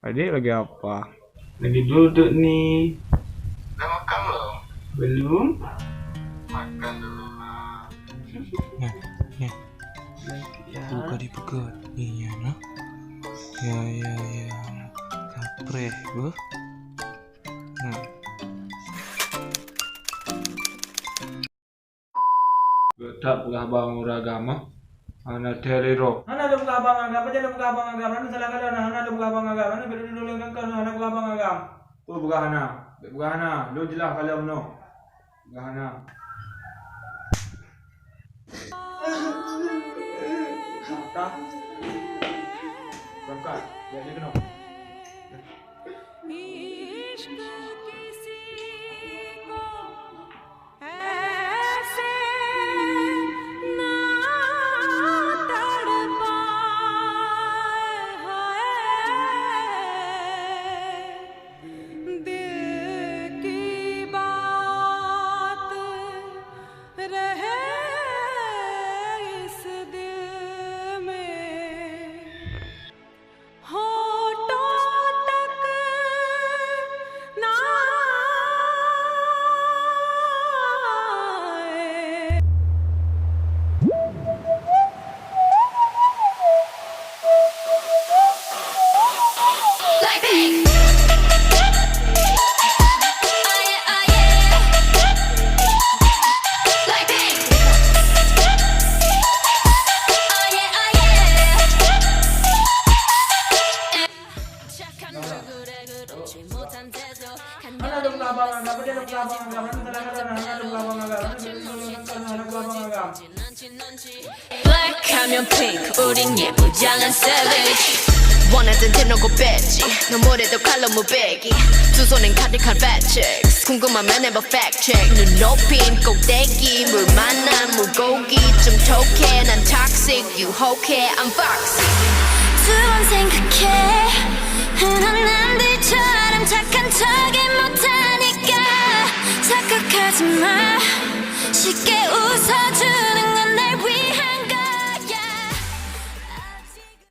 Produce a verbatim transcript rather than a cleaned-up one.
Jadi lagi apa? Lagi duduk ni. Dah makan belum? Belum. Makan dulu lah. Nah, nih. Ya. Buka dipeugah. Iya, nah. Ya, ya, ya. Kapreh, beuh. Nah. Geutak peugah haba ngon ureueng agam, ah. Hana teuh lé droe. Hana lôn peugah haba ngon agam, pajan lôn peugah haba ngon agam, hana salah kalon, hana lôn peugah haba ngon agam, hana bèk lôn lôn keu kah, hana peugah haba ngon agam. Peue peugah hana? Bèk peugah hana, lôn jeulaih kalon nyoe. Peugah hana. Tah. Berangkat, bèk lé keunoe. Black 하면 pink, 우린 예쁘장한 savage. 원하던 대놓고 뺐지. 너무래도 칼로 무배기. 두 손엔 가득한 fat chicks. 궁금하면 해봐 fact check. 눈 높인 ков대기. 물 만난 물고기. 좀 톡해, 난 toxic. 유혹해, I'm foxy. 두 번 생각해. 흔한 남들처럼 착한 척은 못하니까. 착각하지 마. 쉽게 웃어주